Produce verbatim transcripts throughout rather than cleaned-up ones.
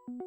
Dema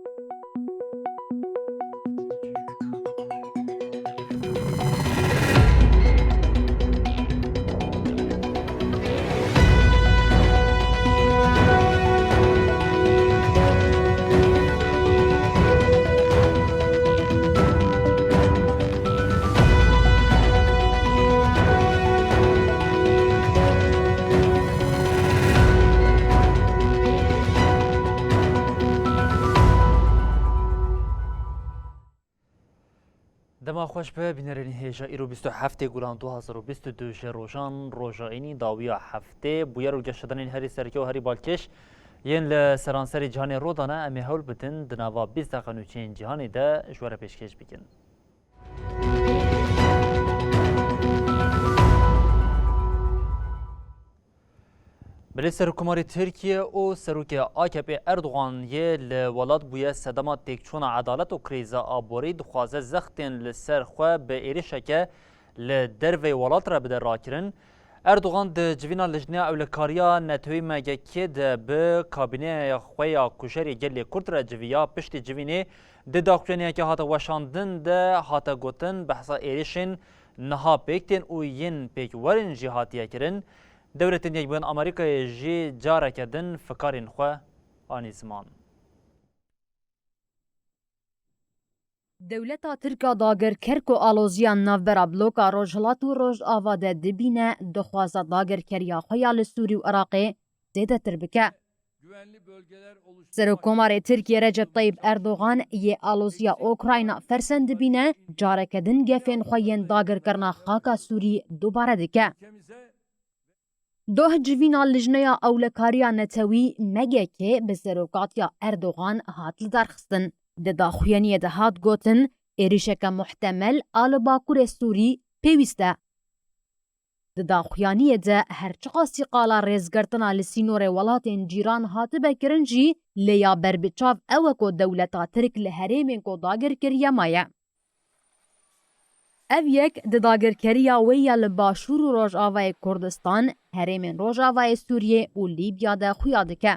xweş be, bînerên hêja îro bîst û heftê Gulan du hazar û bîst û du ji rojan roja înî dawiya heftê bûyer û geşedanên herî sereke û herî balkêş yên li seranserê cîhanê rû dane, em ê hewl bidin di nava bîst deqa nûçeyên cîhanê de ji we re pêşkêş bikin. Belê Serokkomarê Tirkiye û Serokê A K P Erdogan yê li welat bûye sedema têkçûna edalet û krîza aborî, dixwaze zextên li ser xwe bi êrişeke li derveyî welat re bide rakirin. Erdogan di civîna Lijneya Ewlekariya Netewî M G K de bi kabîneya xwe ya kujerê gelê Kurd re civiya. Piştî civînê di daxuyaniyeke hate weşandin de hate gotin, behsa êrişên niha pêk tên û yên pêk werin jî hatiye kirin. Dewletên Yekbûyên Amerîkayê jî careke din fikarên xwe anî ziman. Dewleta Tirk a dagirker ku aloziya navbera bloka Rojhilat û Rojava de dibîne, dixwaze dagirkeriya xwe ya li Sûrî û Iraqê zêdetir bike. Serokkomarê Tirkiye Recep Tayyip Erdogan yê aloziya Ukrayna fersend dibîne, careke din gefên xwe yên dagirkirina xaka Sûrî dubare dike. Doh civîna Lijneya Ewlekariya Netewî, M G K, bi serokatiya Erdogan hat lidarxistin. Di daxuyaniyê de hat gotin, êrişeke muhtemel a li Bakurê Sûrî pêwîst e. Di daxuyaniyê de her çiqasî qala rêzgirtina li sînorê welatên cîran hatibe kirin jî, lê ya berbiçav ew e ku dewleta Tirk li herêmên ku dagir kiriye maye. Ev yek di dagirkeriya wê ya li Başûr û Rojavayê Kurdistan, herêmên Rojavayê Sûriyê û Lîbya de xuya dike.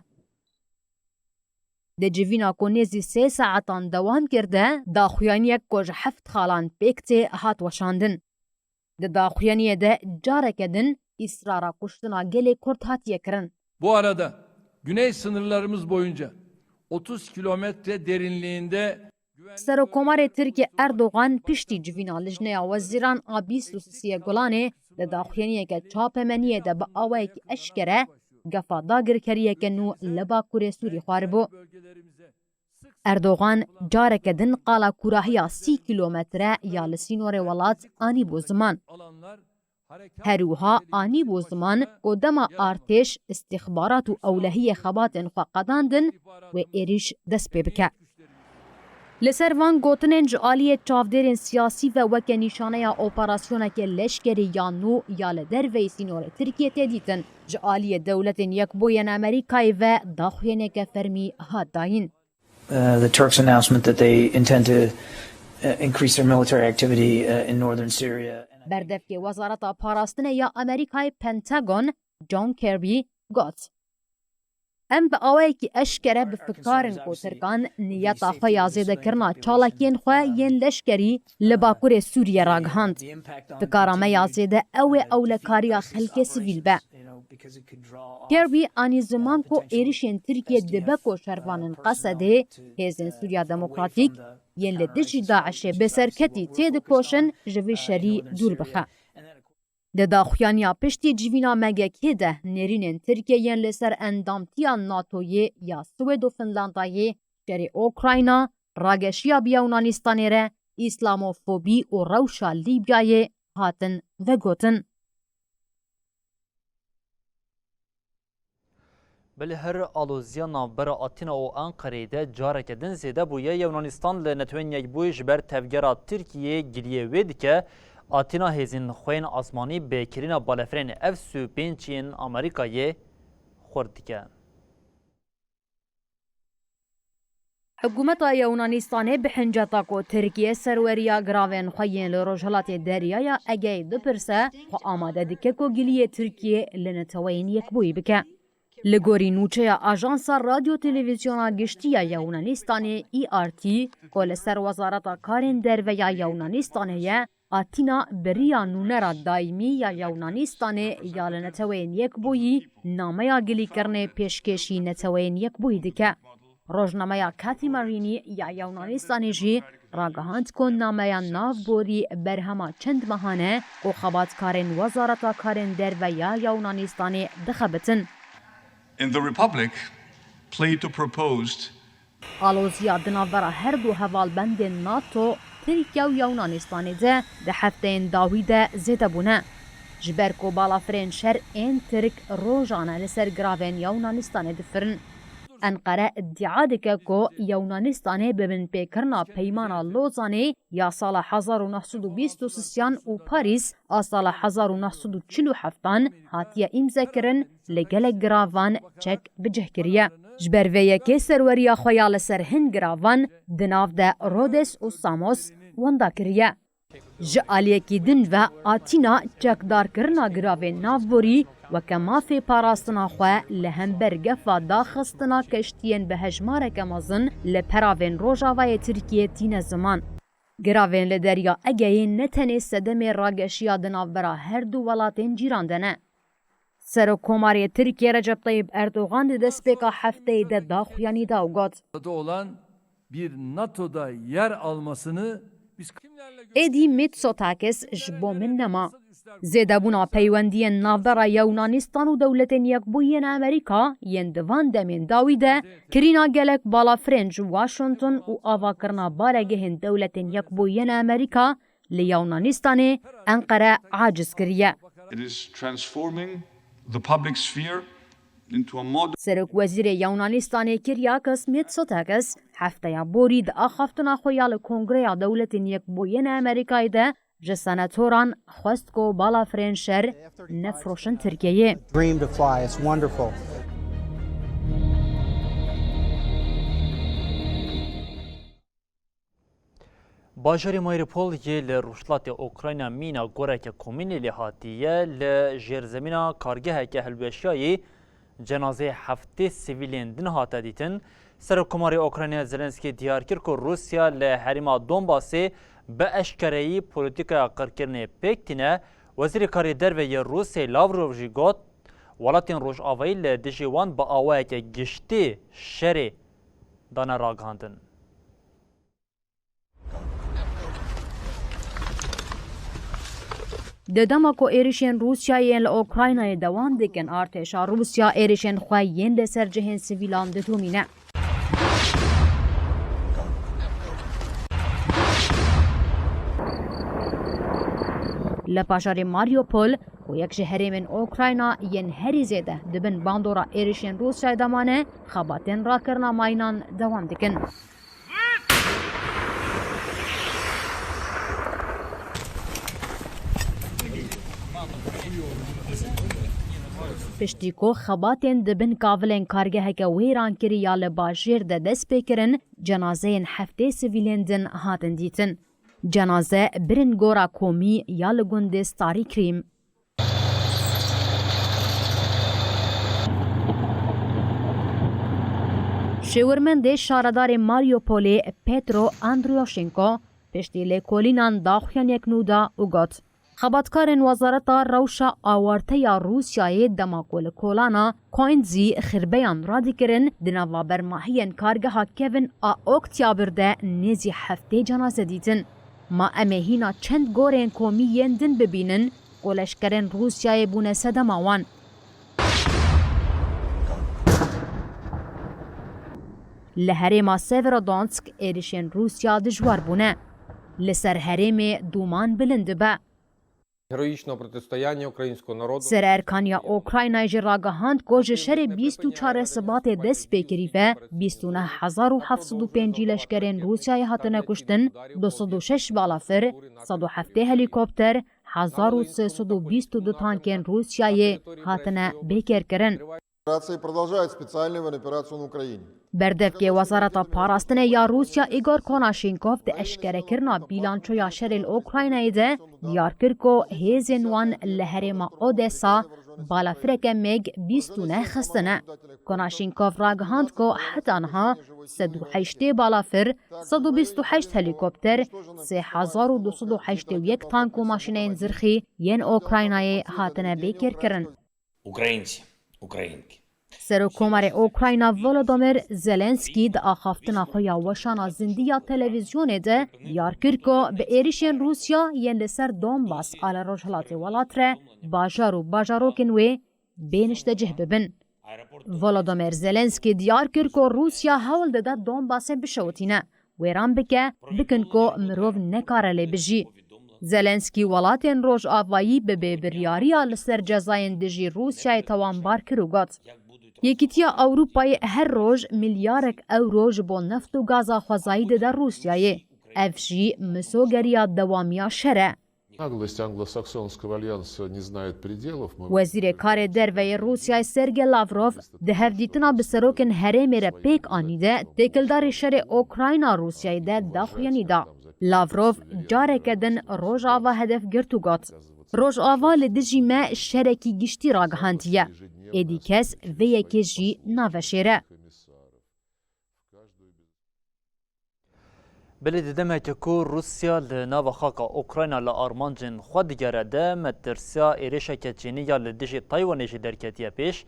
Di civîna ku nêzî sê saetan dewam kir de, daxuyaniyek ku ji heft xalan pêk tê hat weşandin. Di daxuyaniyê de careke din îsrara kuştina gelê Kurd hatiye kirin. Bu arada güney sınırlarımız boyunca otuz kilometre derinliğinde Serokkomarê Tirkiye Erdogan piştî civîna Lijneya Wezîran a bîst û sisiyê Gulanê di daxuyaniyeke çapemeniyê de bi awayekî eşkere gefa dagirkeriyeke nû li Bakurê Sûrî xwaribû. Erdogan careke din qala kûrahiya sî kîlometre ya li sînorê welat anîbû ziman. Her wiha anîbû ziman ku dema artêş, îstîxbarat û ewlehiyê xebatên xwe qedandin, wê êrîş dest pê bike. Li ser van gotinên ji aliyê çavdêrên siyasî ve weke nîşaneya operasyoneke leşkerî ya nû ya li derveyî sînorê Tirkiyê tê dîtin, ji aliyê Dewletên Yekbûyên Amerîkayê ve daxuyaniyeke fermî hat dayîn. Uh, the Turks' announcement that they intend to, uh, increase their military activity, uh, in northern Syria. Berdevkê Wezareta Parastinê ya Amerîkayê Pentagon, John Kirby, got, Em bi awayekî eşkere bi fikar in ku Tirkan niyeta xwe ya zêdekirina çalakiyên xwe yên leşkerî li Bakurê Sûriyê ragihand. Fikara me ya zêde ew ê ewlekariya xelkê sivîl be. Kirby anî ziman ku êrişên Tirkiye dibe ku şervanên Qesedê, Hêzên Sûriya Demokratîk, yên li dijî DAIŞê bi serketî têdikoşin, ji vî şerî dûr bixe. Di daxuyaniya piştî civîna M G K'ê de nêrînên Tirkiye yên li ser endamtiya NATOyê ya Swêd û Finlandayê, şerê Ukrayna, rageşiya bi Yunanistanê re, Îslamofobî û rewşa Lîbyayê hatin vegotin. Belê her aloziya navbera Atîna û Anqereyê de careke din zêde bûye. Yunanistan li Netewên Yekbûyî ji ber tevgera Tirkiyê giliyê wê dike. Atîna hêzên xweyên asmanî bi kirîna balefirên F sî û pênc yên Amerîkayê xurt dike. Hikûmeta Yunanistanê bi hinceta ku Tirkiye serweriya giravên xwe yên li Rojhilatê Deryaya Egeyê dipirse, xwe amade dike ku giliyê Tirkiyê li Neteweyên Yekbûyî bike. Li gorî nûçeya Ajansa Radyo Televîzyona Giştî ya Yewnanistan, E R T, ku li ser Wezareta Karên Derve ya Yewnanistan ye, Atina bi riya nûnera daîmî ya Yewnanistan ya li Neteweyên Yekbûyî nameya gilîkirinê pêşkêşî Neteweyên Yekbûyî dike. Rojnameya Kathy Marini ya Yewnanistanê jî ragihand ku nameya navborî berhema çend mehan e ku xebatkarên Wezareta Karên Derve ya Yewnanistanê dixebitin. In the Republic, Plato proposed Aloziya di navbera her du hevalbendên NATO, Tirkiye û Yewnanistanê de di hefteyên dawî de zêde bûne. Ji ber ku balafirên şer ên Tirk rojane li ser giravên Yewnanistanê difirin. Enqere îdia dike ku Yewnanistanê bi binpêkirina Peymana Lozanê ya sala hezar û neh sed û bîst û sisyan û Parîs a sala hezar û neh sed û çil û heftan hatiye îmzekirin, li gelek giravan çek bi cih kiriye. Ji ber vê yekê serweriya xwe ya li ser hin giravan di nav de Rodes û Samos wenda kiriye. Ji aliyekî din ve Atîna çekdarkirina giravên navborî weke mafê parastina xwe li hember gefa daxistina keştiyên bi hejmareke mezin li peravên rojavayê Tirkiyê tîne ziman. Giravên li Derya Egeyê ne tenê sedemê rageşiya di navbera her du welatên cîran de ne. Serokkomarê Tirkiyê Recep Tayyip Erdogan di destpêka hefteyê de daxuyanî da û got, olan bir NATO'da yer almasını biz Êdî Mitsotakis ji bo min nema. Zêdebûna peywendiyên navbera Yewnanistan û Dewletên Yekbûyî yên Amerîka yên di van demên dawî de kirîna gelek balafirên ji Washington û avakirina baregehên Dewletên Yekbûyî yên Amerîka li Yewnanistanê Enqere aciz kiriye. It is transforming the public sphere into a modern Serok Wezîrê Yewnanistanê Kyriakos Mitsotakis hefteya borî di axaftina xwe ya li Kongreya Dewletên Yekbûyî yên Amerîkayê de ji senatoran xwest ku balafirên şer nefroşin Tirkiyeyê. Dream to fly. It's wonderful. Bajarê Mariupol yê li rojhilatê Ukrayna mîna goreke komînê lê hatiye, li jêrzemîna kargeheke hilweşiyayî cenazeyê heftê sivîlên din hate dîtin. Serokkomarê Ukrayna Zelenskî diyar kir ku Rûsya li herêma Donbasê bi eşkereyî polîtîkaya qirkirinê pêk tîne. Wezîrê Karê Derve yê Rûsê Lavrov jî got, welatên Rojavayî li dijî wan bi awayeke giştî şerê dane ragihandin. Di dema ku êrişên Rûsyayê yên li Ukraynayê dewam dikin, artêşa Rûsya êrişên xwe yên li ser cihên sivîlan didomîne. Li bajarê Mariupol, ku yek ji herêmên Ukrayna yên herî zêde di bin bandora êrişên Rûsyayê de mane, xebatên rakirina mayînan dewam dikin. Piştî ku xebatên di bin kavilên kargeheke wêrankirî ya li bajêr de dest pê kirin, cenazeyên heftê sivîlên din hatin dîtin. Cenaze birin gora komî ya li gundê Starî Krîm. Şêwirmendê şaredarê Mariupolê Petro Andriyoshenko piştî lêkolînan daxuyaniyek nû da û got, xebatkarên Wezareta Rewşa Awarte ya Rûsyayê dema ku li kolana Koinzî xirbeyan radikirin, di nava bermahiyên kargeha Kevin a Oktyabr de nêzî heftê cenaze dîtin. Ma em ê hîna çend gorên komî yên din bibînin ku leşkerên Rûsyayê bûne sedema wan. Li herêma Severodonetsk êrişên Rûsya dijwar bûne. Li ser herêmê dûman bilind dibe. Героїчного протистояння українського народу. Sererkaniya Ukraynayê jî ragihand ku ji şerê bîst û çar Sibatê dest pê kirî ve bîst û neh hezar û heft sed û pêncî leşkerên Rûsyayê hatine kuştin, du sed û şeş balafir, sed û heftê helîkopter, hezar û sê sed û bîst û du tankên Rûsyayê hatine bêkêrkirin. Федерації продовжують спеціальну воєнну операцію на Україні. Berdevkê Wezareta Parastinê ya Rûsya Igor Konashenkov di eşkerekirina bîlançoya şerê li Ukraynayê de diyar kir ku hêzên wan li herêma Odessa balafireke MiG bîst û neh xistine. Konashenkov ragihand ku heta niha sed û heştê balafir, sed û bîst û heşt helîkopter, sê hezar û du sed û heştê û yek tank û maşîneyên zirxî yên Ukraynayê hatine bêkêrkirin. Українці, українки. Serokkomarê Ukrayna Volodymyr Zelensky di axaftina xwe ya weşana zindî ya televîzyonê de diyar kir ku bi êrişên Rûsya yên li ser Donbas a li rojhilatê welat re bajar û bajarokên wê bê niştecih bibin. Volodymyr Zelensky diyar kir ku Rûsya hewl dide Donbasê bişewitîne, wêran bike, bikin ku mirov nekare lê bijî. Zelensky welatên Rojavayî bi bêbiryariya li ser cezayên dijî Rûsyayê tawanbar kir û got, Yekîtiya Ewropayê her roj milyarek ewro ji bo neft û gaza xwezayî dide Rûsyayê. Ev jî misogeriya dewamiya şer e. Наглость англосаксонского альянса не знает пределов. Wezîrê Karê Derve yê Rûsyayê Sergey Lavrov di hevdîtina bi serokên herêmê re pêk anî de têkildarî şerê Ukrayna Rûsyayê de daxuyanî da. Lavrov careke din Rojava hedef girt û got, Rojava li dijî me şerekî giştî ragihandiye. Êdî kes vê yekê jî naveşêre. Belê di demeke ku Rûsya li nava xaka Ukrayna li armancên xwe digere de, metirsiya êrişeke çênî ya li dijî Taywanê jî derketiye pêş.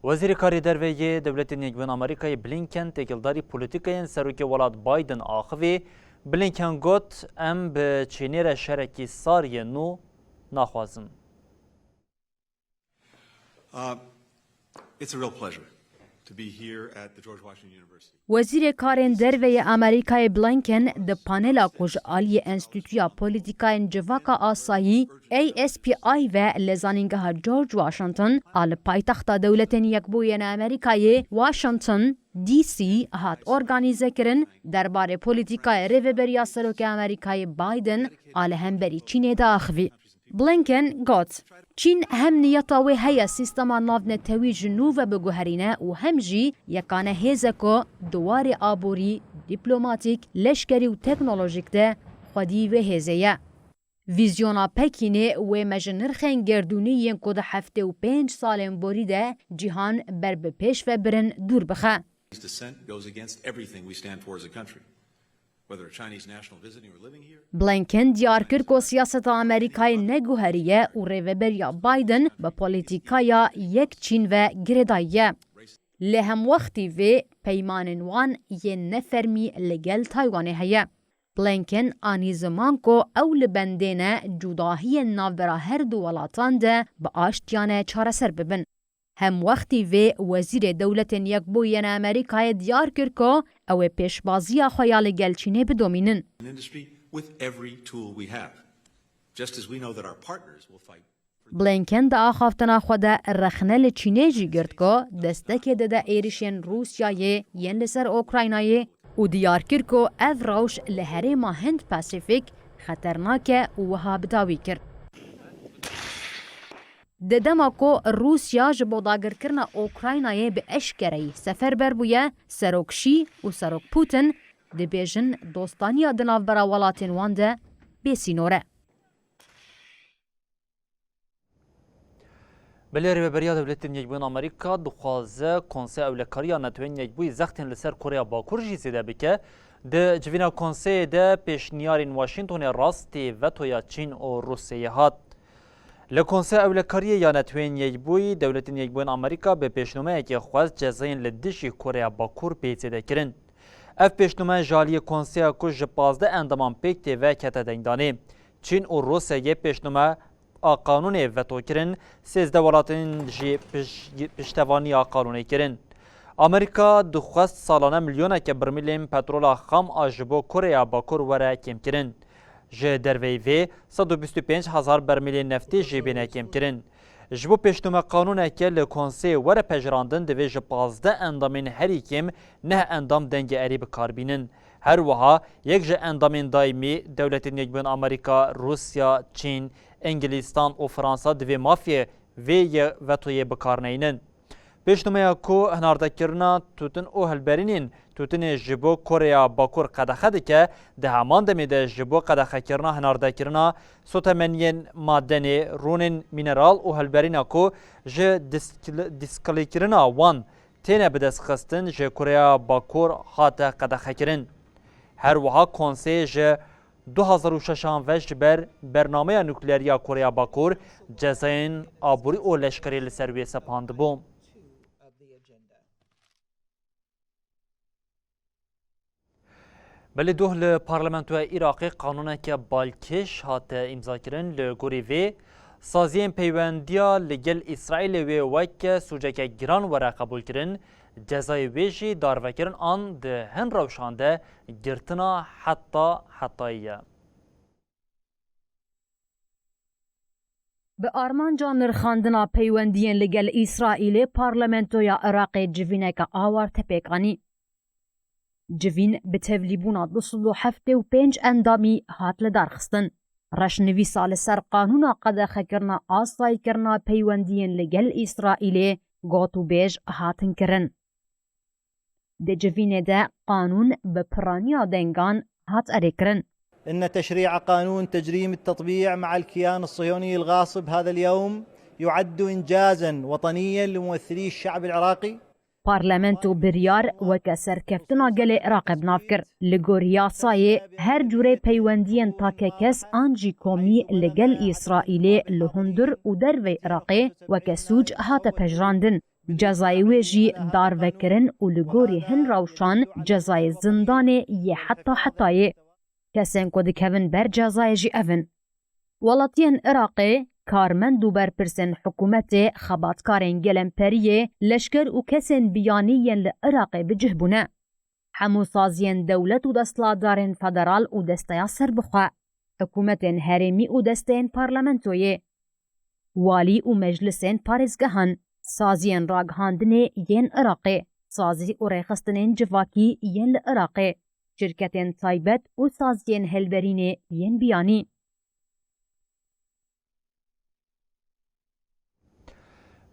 Wezîrê Karê Derve yê Dewletên Yekbûyên Amerîkayê Blinken têkildarî polîtîkayên Serokê Welat Biden axivî. Blinken got, Em bi Çînê re şerekî sar yê nû naxwazin. Uh, it's a real pleasure to be here at the George Washington University. Wezîrê Karên Derve yê Amerîkayê Blinken di panela ku ji aliyê Enstîtuya Polîtîkayên Civaka Asayî, A S P I, ve li Zanîngeha George Washington a li paytexta Dewletên Yekbûyên Amerîkayê, Washington D C, hat organîzekirin, derbarê polîtîkaya rêveberiya Serokê Amerîkayê Biden a li hemberî Çînê de axivî. Blinken got, Çîn hem niyeta wê heye sîstema navnetewî ji nû ve biguherîne û hem jî yekane hêz e ku di warê aborî, dîplomatîk, leşkerî û teknolojîk de xwedî wê hêzê ye. Vîzyona Pekînê wê me ji nirxên gerdûnî yên ku di heftê û pênc salên borî de cîhan ber bi pêş ve birin dûr bixe. This dissent goes against everything we stand for as a country. Whether a Chinese national visiting or living here. Blinken diyar kir ku siyaseta Amerîkayê neguherî ye û rêveberiya Biden bi polîtîkaya yek Çîn ve girêdayî ye. Lê hemwextî vê peymanên wan yên nefermî li gel Taywanê heye. Blinken anî ziman ku ew li bendê ne cudahiyên navbera her du welatan de bi aştiyane çareser bibin. Hemwextî vê Wezîrê Dewletên Yekbûyî yên Amerîkayê diyar kir ku ew ê pêşbaziya xwe ya li gel Çînê bidomînin. An industry with every tool we have, just as we know that our partners will fight. Blinken di axaftina xwe de rexne li Çînê jî girt ku destekê dide êrişên Rûsyayê yên li ser Ukraynayê û diyar kir ku ev rewş li herêma Hind Pasîfîk xeternak e û wiha bi dawî kir. Di dema ku Rûsya ji bo dagirkirina Ukraynayê bi eşkereyî seferber bûye, Serok Şî û Serok Putin dibêjin dostaniya di navbera welatên wan de bêsînor e. Belê Rêveberiya Dewletên Yekbûyên Amerîka dixwaze Konseya Ewlekariya Neteweyên Yekbûyî zextên li ser Koreya Bakur jî zêde bike. Di civîna konseyê de pêşniyarên Washingtonê rastî vetoya Çîn û Rûsyayê hat. Li Konseya Ewlekariyê ya Neteweyên Yekbûyî, Dewletên Yekbûyên Amerîka bi pêşnomeyekê xwest cezayên li dijî Koreya Bakur bê zêdekirin. Ev pêşnome ji aliyê konseya ku ji pazdeh endaman pêk tê ve kete dengdanê. Çîn û Rûsyayê pêşnome a qanûnê veto kirin, sêzdeh welatên jî piş-, piştevaniya qanûnê kirin. Amerîka dixwest salane milyoneke birmîlên petrola xam a ji bo Koreya Bakur were kêmkirin. Ji derveyî vê, sed û bîst û pênc hezar bermîlên neftê jî bêne kêmkirin. Ji bo pêşnome qanûneke li konseyê were pejirandin, divê ji pazdeh endamên herî kêm neh endam dengê erê bi kar bînin. Her wiha yek ji endamên daîmî Dewletên Yekbûyên Amerîka, Rûsya, Çîn, Îngilîstan û Fransa divê mafê vê ye vetoyê bi kar neynin. Pêşnomeya ku hinardekirina tûtin û hilberînên Sûtinê ji bo Koreya Bakur qedexe dike, di heman demê de ji bo qedexekirina hinardekirina sotemeniyên madenê, rûnên mîneral û hilberîna ku ji diskil-, dîskalîkirina wan têne bidestxistin ji Koreya Bakur hate qedexekirin. Her wiha konseyê ji du hazar û şeşan ve ji ber bernameya nukleerî ya Koreya Bakur cezayên aborî û leşkerî li ser wê sepandibû. Belê doh li Parlamentoya Iraqê qanûneke balkêş hate îmzakirin. Li gorî vê, saziyên peywendiya li gel Îsraîlê wê weke sûceke giran were qebûlkirin, cezayê wê jî darvekirin an di hin rewşan de girtina heta hetayî ye. Bi armanca nirxandina peywendiyên li gel Îsraîlê, Parlamentoya Iraqê civîneke awarte pêk anî. Civîn bi tevlîbûna du sed û heftê û pênc endamî hat lidarxistin. Reşnivîsa li ser qanûna qedexekirina asayîkirina peywendiyên li gel Îsraîlê gotûbêj hatin kirin. Di civînê de qanûn bi piraniya dengan hat erêkirin. إن تشريع قانون تجريم التطبيع مع الكيان الصهيوني الغاصب هذا اليوم يعد إنجازا وطنيا لممثلي الشعب العراقي. Parlamento biryar weke serkeftina gelê Iraqê bi nav kir. Li gor yasayê, her cûrê peywendiyên takekes an jî komî li gel Îsraîlê li hundir û derveyî Iraqê weke sûc hate pejirandin. Cezayê wê jî darvekirin û li gorî hin rewşan cezayê zindanê yê heta hetayê. Kesên ku dikevin ber cezayê jî ev in: Welatiyên Iraqê, karmend û berpirsên hikûmetê, xebatkarên gelemperiyê, leşker û kesên biyanî yên li Iraqê bi cih bûne. Hemû saziyên dewlet û desthilatdarên federal û desteya serbixwe, hikûmetên herêmî û desteyên parlamentoyê, walî û meclisên parêzgehan, saziyên ragihandinê yên Iraqê, sazî û rêxistinên civakî yên li Iraqê, şirketên taybet û saziyên hilberînê yên biyanî.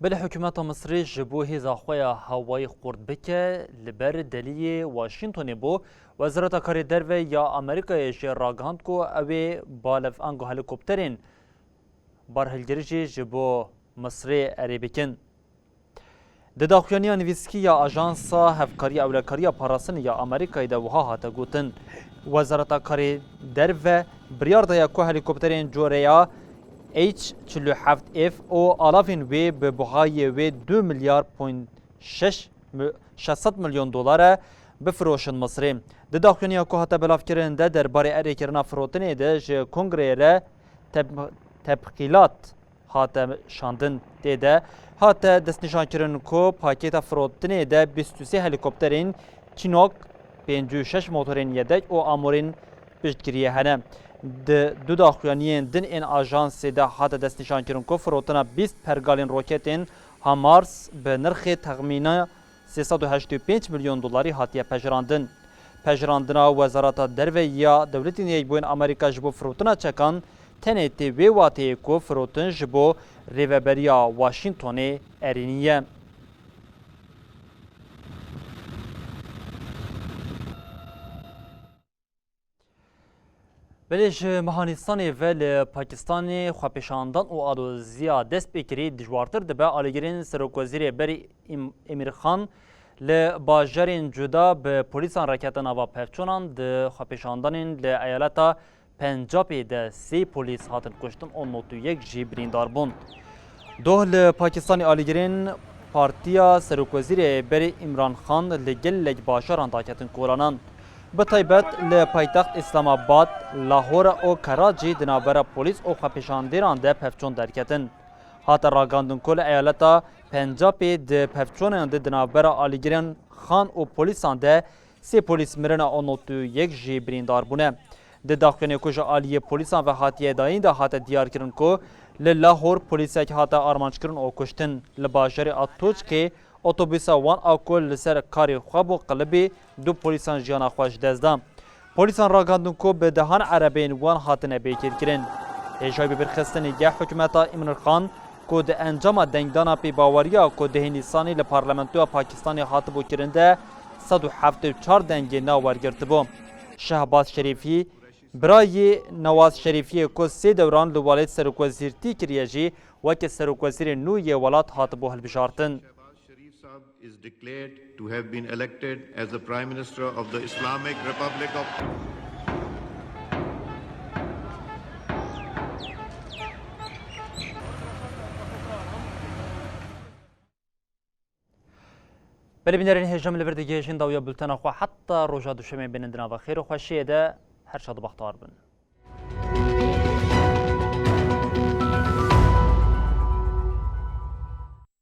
Belê hikûmeta Misirê ji bo hêza xwe ya hewayî xurt bike, li ber deliyê Washingtonê bû. Wezareta Karê Derve ya Amerîkayê jî ragihand ku ew ê balev ango helîkopterên barhilgirî jî ji bo Misirê erê bikin. Di daxuyaniya nivîskî ya Ajansa Hevkariya Ewlekariya Parastinê ya Amerîkayê de wiha hate gotin, Wezareta Karê Derve biryar daye ku helîkopterên coreya H çil û heft F û alavên wê bi buhayê wê du milyar point şeş mi-, şeş sed milyon dolar e bifiroşin Misirê. Di daxuyaniya ku hate belavkirin de derbarê erêkirina firotinê de ji Kongreyê re teb-, tebqîlat hate şandin. Tê de hate destnîşankirin ku pakêta firotinê de bîst û sê helîkopterên Chinook, pêncî û şeş motorên yedek û amûrên piştgiriyê hene. Di du daxuyaniyên din ên ajansê de hate destnîşankirin ku firotina bîst pergalên roketên HIMARS bi nirxê texmîna sê sed û heştê û pênc milyon dolarî hatiye pejirandin. Pejirandina Wezareta Derve ya Dewletên Yekbûyên Amerîka ji bo firotina çekan tenê tê wê wateyê ku firotin ji bo rêveberiya Washingtonê erênî ye. Belê ji meha Nîsanê ve li Pakistanê xwepêşandan û aloziya dest pê kirî dijwartir dibe. Alîgirên Serokwezîrê berî Îm-, Îmîr Xan li bajarên cuda bi polîsan re kete nava pevçonan. Di xwepêşandanên li eyaleta Pencabê de sê polîs hatin kuştin û nod û yek jî birîndar bûn. Doh li Pakistanê alîgirên Partiya Serokwezîrê berî Îmran Xan li gelek bajaran daketin kolanan. Bi taybet li paytext Îslamabad, Lahore û Karacî di navbera polîs û xwepêşandêran de pevçon derketin. Hate ragandin ku li eyaleta Pencabê di pevçonan de di navbera alîgirên Xan û polîsan de sê polîs mirine û nod û yek jî birîndar bûne. Di daxuyanê ku ji aliyê polîsan ve hatiye dayîn de hate diyarkirin ku li Lahor polîsek hate armanckirin û kuştin. Li bajarê Atoçkê otobûsa wan a ku li ser karê xwe bû qilibî, du polîsan jiyana xwe ji dest da. Polîsan ragandin ku bi dehan erebeyên wan hatine bêkêrkirin. Hêjayî bi birxistinê ya hikûmeta Îmran Xan ku di encama dengdana pêbaweriya ku dehê Nîsanê li Parlamentoya Pakistanê hatibû kirin de sed û heftê û çar dengê na wergirtibû. Şehbaz Şerîfî, birayê Newaz Şerîfiyê ku sê dewran li welêt serokwezîrtî kiriye jî, weke serokwezîrê nû yê welat hatibû hilbijartin. Shehbaz Sharif Saab is declared to have been elected as the Prime Minister of the Islamic Republic of Belê bînerên hêja, min li vir digihêjin dawiya bultena xwe heta roja duşemê bênin di nava xêr û xweşiyê de, her şad û bextewar bin.